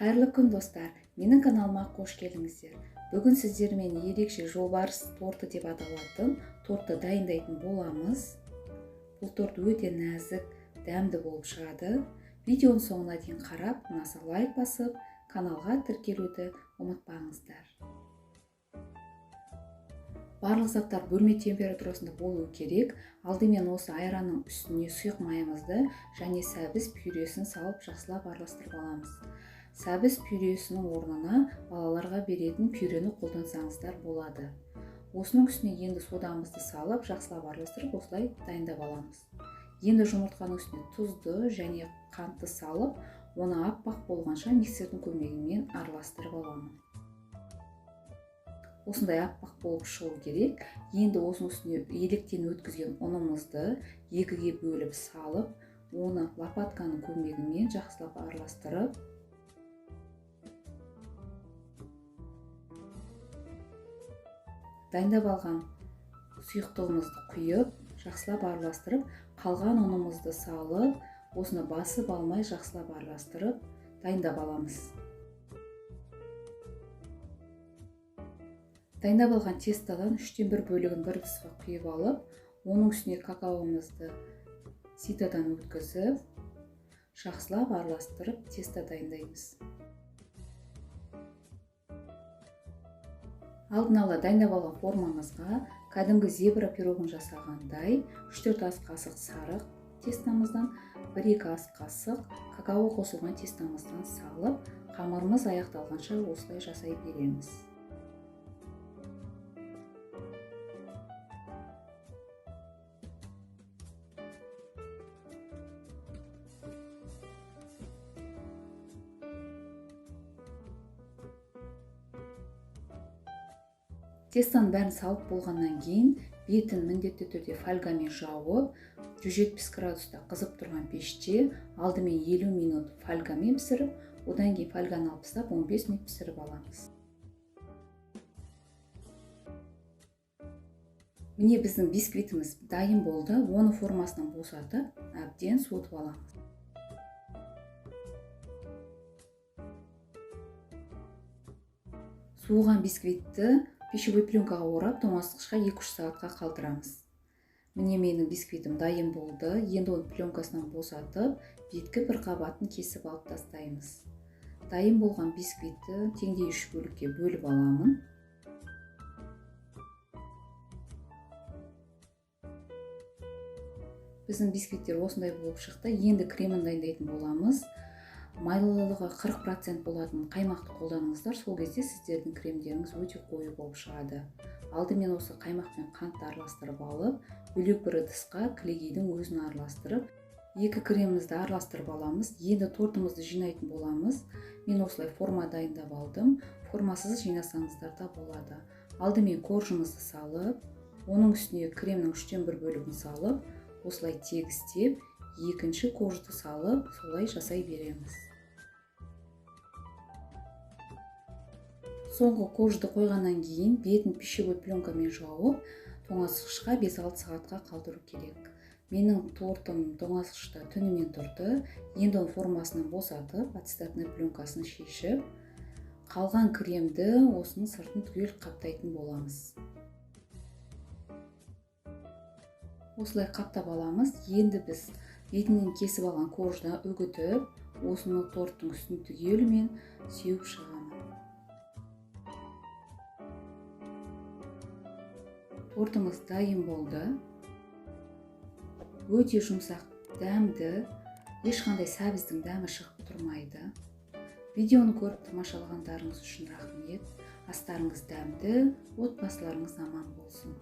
Қайырлы күн, достар! Менің каналыма қош келдіңіздер. Бүгін сіздермен ерекше жолбарыс торты деп аталатын тортты дайындайтын боламыз. Бұл торт өте нәзік, дәмді болып шығады. Видеоның соңына дейін қарап, ұнаса лайк басып, каналға тіркелуді ұмытпаңыздар. Барлық заттар бөлме температурасында болу керек. Алдымен осы айранның үстіне сұйық майымызды және сәбіз пюресін салып жақсылап араластырып аламыз. Сәбіз пюресінің орнына балаларға беретін пюрені қолдансаңыздар болады. Осының үстіне енді содамызды салып жақсылап араластырып осылай дайындап аламыз. Енді жұмыртқаның үстіне тұзды және қантты салып, оны аппақ болғанша миксердің көмегімен араластырып аламын. Осындай аппақ болып шығу керек. Енді осының үстіне електен өткізген ұнымызды екіге бөліп салып, оны лопатканың көмегімен жақсылап араластырып, дайындап алған сұйықтығымызды құйып, жақсылап араластырып, қалған ұнымызды салып, осыны басып алмай жақсылап араластырып, дайындап аламыз. Дайындап алған тестадан 1/3 бөлігін бір ыдысқа құйып алып, оның үстіне какаомызды ситодан өткізіп, жақсылап араластырып тесто дайындаймыз. Алдын ала дайындап алған формамызға кәдімгі зебра пирогын жасағандай 3-4 ас қасық сарық тестамыздан, 1-2 ас қасық какао қосылған тестамыздан салып, қамырымыз аяқталғанша осылай жасай береміз. Тестаның бәрін салып болғаннан кейін бетін міндетті түрде фольгамен жауып, 170 градуста қызып тұрған пеште алдымен 50 минут фольгамен пісіріп, одан кейін фольганы алып тастап 15 минут пісіріп аламыз. Міне біздің бисквитіміз дайын болды. Оны формасынан босатып, әбден суытып аламыз. Суыған бисквитті пищевой пленкаға орап, тоңазытқышқа 2-3 сағатқа қалдырамыз. Міне менің бисквитім дайын болды. Енді оны пленкасынан босатып, беткі бір қабатын кесіп алып тастаймыз. Дайын болған бисквитті теңдей 3 бөлікке бөліп аламын. Біздің бисквиттер осындай болып шықты. Енді кремін дайындайтын боламыз. Майлылығы 40% болатын қаймақты қолданыңыздар, сол кезде сіздердің кремдеріңіз өте қою болып шығады. Алдымен осы қаймақ пен қантты араластырып алып, бөлек бір ыдысқа кілегейдің өзін араластырып, екі кремімізді араластырып аламыз. Енді тортымызды жинайтын боламыз. Мен осылай форма дайындап алдым. Формасыз жинасаңыздар да болады. Алдымен коржымызды салып, оның үстіне кремнің 1/3 бөлігін салып, осылай тегістеп, екінші коржды салып, солай жасай береміз. Соңғы коржды қойғаннан кейін бетін пищевой пленкамен жауып, тоңазытқышқа 5-6 сағатқа қалдыру керек. Менің тортым тоңазытқышта түнімен тұрды. Енді оны формасынан босатып, ацетатный пленкасын шешіп, қалған кремді осының сыртын түгел қаптайтын боламыз. Осылай қаптап аламыз. Енді біз бетінен кесіп алған коржды үгітіп, осыны торттың үстін түгелімен сеуіп шығамын. Тортымыз дайын болды. Өте жұмсақ, дәмді, ешқандай сәбіздің дәмі шығып тұрмайды. Видеоны көріп тамашалағандарыңыз үшін рахмет. Астарыңыз дәмді, отбасыларыңыз аман болсын.